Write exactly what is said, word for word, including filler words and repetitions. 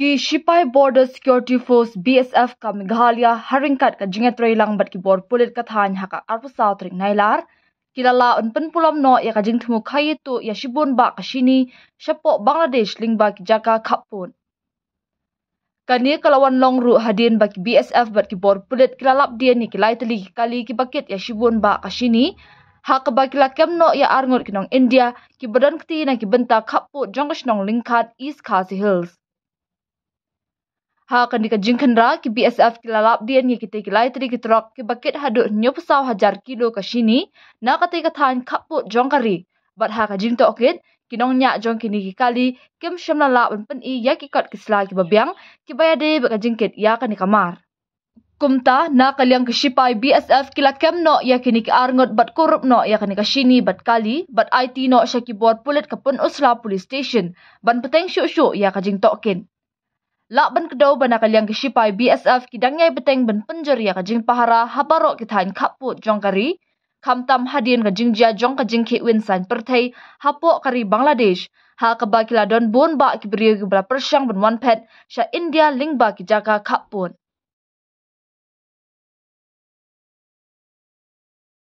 Ki shipai Border Security Force, B S F, ka Meghalaya, ha ryngkat ka jingïatreilang bad ki bor pulit ka thaiñ ha ka arphew saw tarik Nailar, ki la lah ban pynpulom noh ïa ka jingthmu khaïi tuh ïa shibun bah ka shini shapoh Bangladesh lyngba ki jaka khappud. Kane ka la wan long ruh hadien ba ki B S F bad ki bor pulit ki la lap dien ïa ki lai tylli ki kali kiba kit ïa shibun bah ka shini, ha kaba ki la kem noh ïa arngut ki nong India kiba don kti na ki bynta khappud jong ka shnong Lyngkhat, East Khasi Hills. Ha kane ka jingkhynra, ki B S F ki la lap dien ïa kitei ki lai tylli ki trok kiba kit haduh hynñiewphew saw hajar kilo ka shini na katei ka thaiñ khappud jong ka ri. Bad ha ka jingtohkit, ki nongñiah jong kine ki kali kim shym la lah ban pyni ïa ki kot ki sla kiba biang kiba ïadei bad ka jingkit ïa kane ka mar. Kumta, na ka liang ki shipai B S F ki la kem noh ïa kine ki arngut bad kurup noh ïa kane ka shini bad kali bad aiti noh sha ki bor pulit ka Pynursla Police Station ban bteng shuh shuh ïa ka jingtohkit. Lah ban kdew ba na ka liang ki shipai B S F ki dang ïai bteng ban pynjur ïa ka jingpahara ha baroh ki thaiñ khappud jong ka ri, khamtam hadien ka jingjia jong ka jingkhih win saiñ pyrthei hapoh ka ri Bangladesh, ha kaba ki la don bun bah ki briew kiba la pyrshang ban wan phet sha India lyngba ki jaka khappud.